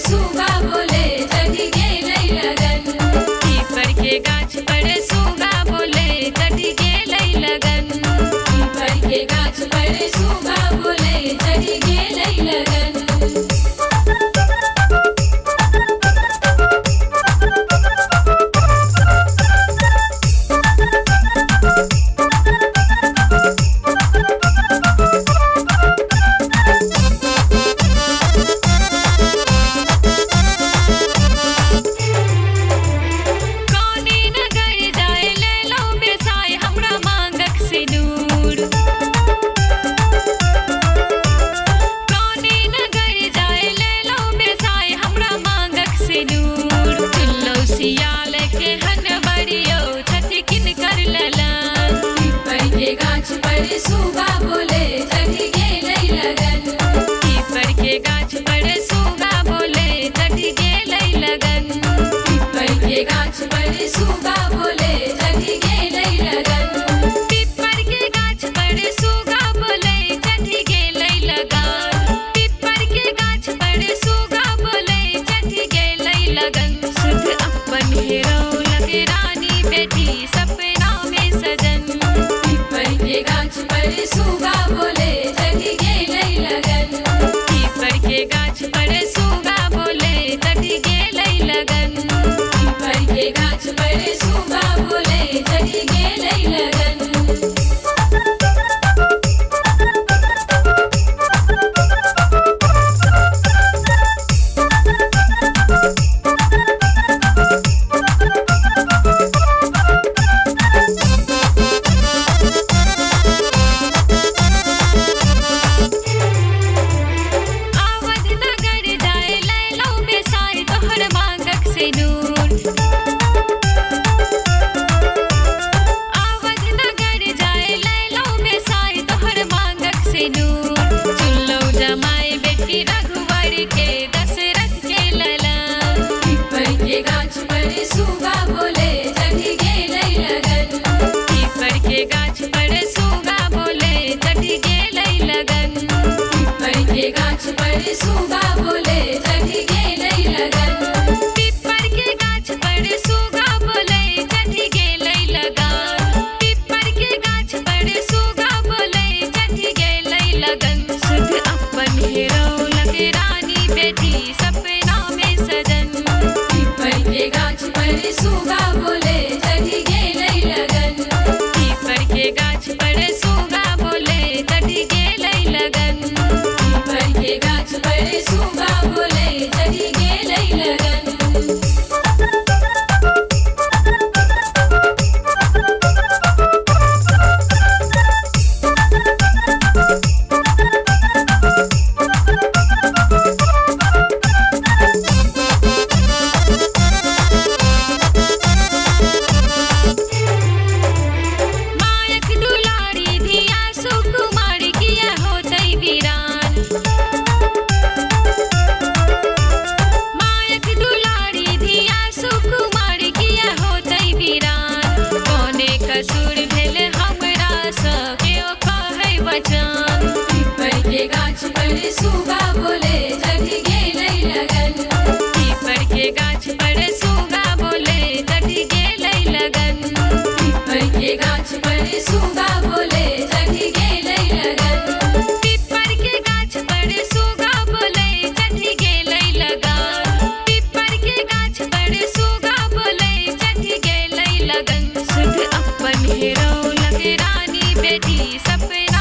सुगा बोले चढ़ि गेलै लगन। पीपर के गाछ पर सुगा बोले चढ़ि गेलै लगन। पीपर के गाछ पर सुगा बोले चढ़ि गेलै लगन। कौने नगर जाय लेलौं बेसाय हमरा मांगक सिनूर। कौने नगर जाय लेलौं बेसाय हमरा मांगक सिनूर। चुनलौं सियाल केहन बड़ियौ छथि किनकर ललन। पीपर के गाछ पर सुगा बोले चढ़ि गेलै लगन। पीपर के गाछ पर सुगा बोले चढ़ि गेलै लगन। पीपर के गाछ पर सुगा बोले चढ़ि गेलै लगन। पीपर के गाछ पर सुगा बोले चढ़ि गेलै लगन। पीपर के गाछ पर सुगा बोले चढ़ि गेलै लगन। सुध अपन हेरौलक रानी बेटी सपना में सजन। पीपर के गाछ पर सुगा बोले चढ़ि गेलै लगन। पीपर के गाछ पर सुगा बोले चढ़ि गेलै लगन। पीपर के गाछ पर सुगा बोले चढ़ि गेलै लगन। अवध नगर जाय लेलौं बेसाय तोहर मांगक सिनूर। अवध नगर जाय लेलौं बेसाय तोहर मांगक सिनूर। चुनलौं जमाय बेटी रघुवर के दशरथ के ललन। पीपर के गाछ पर सुगा बोले चढ़ि गेलै लगन। पीपर के गाछ पर सुगा बोले चढ़ि गेलै लगन। पीपर के गाछ पर सुगा बोले चढ़ि गेलै लगन। पीपर के गाछ पर सुगा बोले चढ़ि गेलै लगन। पीपर के गाछ पर सुगा बोले चढ़ि गेलै लगन। सुध अपन हेरौलक रानी बेटी सपना में सजन। पीपर के गाछ पर सुगा बोले चढ़ि गेलै लगन। पीपर के गाछ पर सुगा बोले चढ़ि गेलै लगन। पीपर के गाछ पर सुगा बोले चढ़ि गेलै लगन। मायक दुलारी धिया सुकुमारी किया होतै वीरान। मायक दुलारी धिया सुकुमारी किया होतै वीरान। कोने कसूर भेल हमरा सँ केओ कहै वचन। पीपर के गाछ पर सुगा बोले चढ़ि गेलै लगन। पीपर के गाछ पर सुगा बोले चढ़ि गेलै लगन। पीपर के गाछ पर सुगा बोले चढ़ि गेलै लगन। पीपर के गाछ पर सुगा बोले चढ़ि गेलै लगन। पीपर के गाछ पर सुगा बोले चढ़ि गेलै लगन। सुध अपन हेरौलक रानी बेटी सपना